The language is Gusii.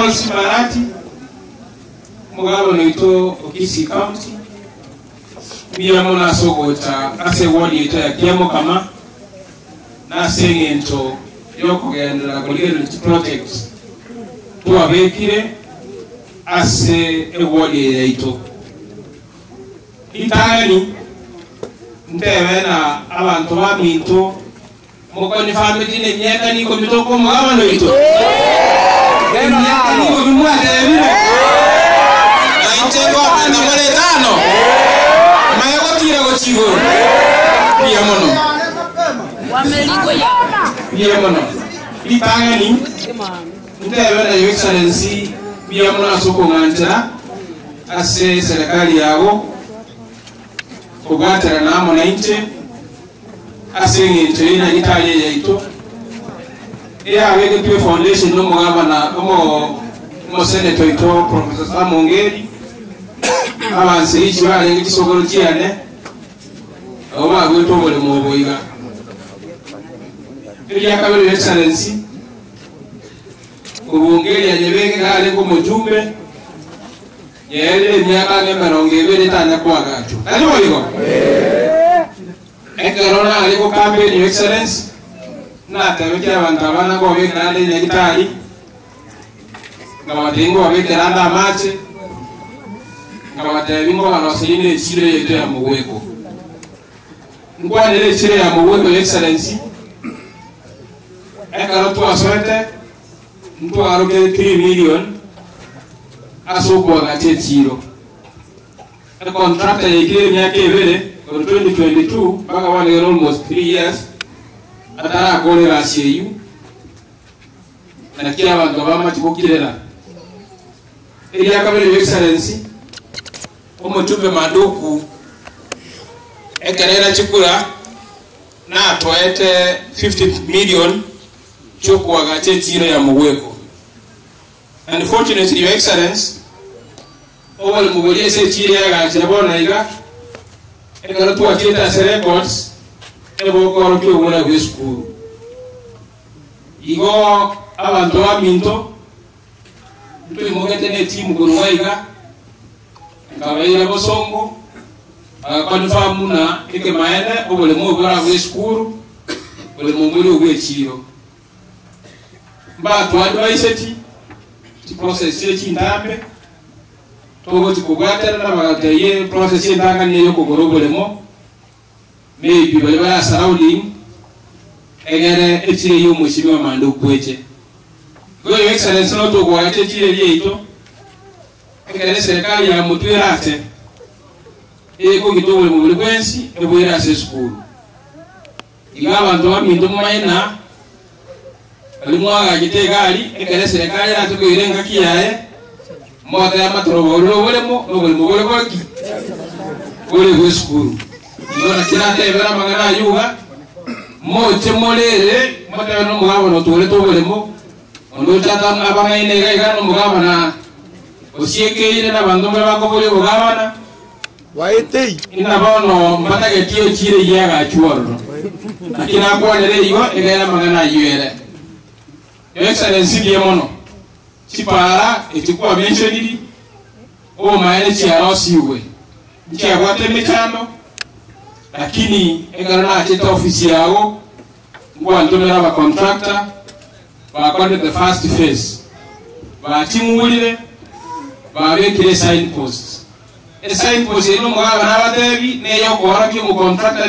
Charles Barati, omogabana oito o Kisii County, mbuya mono ase ogocha ase eward yaito ya Kiamokama, na ase eng'encho yokogenderera korigereria chiprojects twabekire ase eward eye yaito. Ritang'ani, ntebe na abanto baminto mokonifameti na emiaka nikomi toka omogabana oito. Emiaka nikomi mwatebire. Na inche ngomenta more etano. Manye gotira gochia igoro. Mbuya mono. Mbuya mono. Ritang'ani, ntebe na Your Excellency mbuya mono ase okong'anchera ase eserekari yago kobwaterana amo nainche ase eng'encho ye nyagetari eye yaito eyabegetwe efoundation nomogabana omosenetor oito Professor Sam Ongeri, abansirichi barenge chisokoro chiane nabo bagwete oboremo obo iga. Eria kabere Your Excellency, Obongeri anyebeke iga arenge omojumbe, Yaerire emiaka ang'e emerongo ebere etanya koagachwa. Tari boigo? Ekero nare gocampaign Your Excellency, natebetie abanto aba nangobekera ande enyagitari, nkabatebia ngobabekera ande amache, nkabatebia ngobaroserie ne echiro yaito ya Mogweko. Nkwanere echiro ya Mogweko Your Excellency, ekero twasoete Ntwarokire 3 million ase okoagacha echiiro. Econtractor yaikire emiaka ebere korwa 2022 mpaka bono iga almost 3 years atarakora egasi eyio naki abanto bamache gokirera. Eria kabere Your Excellency, omochumbe Manduku ekero era chikura natoete 50 million chi'okoagacha echiiro ya mogweko. Unfortunately, Your Excellency, oboremo boria ase echiiro yagachire bono iga, ekero twachiete ase records, ebokoorokia obonene bw'esukuru. Igo abanto baminto, ntoimogete ne etimu korwa iga, nkabaira bosongo, bagaconfirm buna ekemaene oboremo obo bora bw'esukuru, Ore momura obw'echiiro, mbatwadvaiseti chiprocess chire chintambe, togochi kobwaterana bagatebia eprocess entang'ani neye okogora oboremo, maybe baria bare surrounding, egere echiro eyio omweshimiwa mande okweche. Igo Your Excellency notogoacha echiro eria yaito, ekero eserekari ya motwe erache, ekogita oboremo boria bwensi eboire ase esukuru. Iga abanto baminto momanye na baria mwagachete egari, ekero eserekari erache koira engaki yaye, motebe amatorobo orure oboremo, na oboremo bore bore ki? Bore bw'esukuru. Igo naki natebere amang'ana ayio iga, moche morere, motebe nomogabana otoorete oboremo, onde oche abang'aine iga iga nomogabana osiekeire nabanto mbare bakoboria obogabana, Inga bono mbatageti echiira eyio egachwa ororo. Naki nakwanera igo, egere amang'ana ayio ere. Your Excellency mbuya mono. Chipaara echi kwamentioniri, obomaene chiarosigwe, nchiabwate emechando, lakini ekero nachete ofisi yago, nkwantomera abacontractor, bakorire the first phase, baching'urire, babekire esignpost. Esignpost eyio nomogabana abatebi, neyokoorokia omocontractor.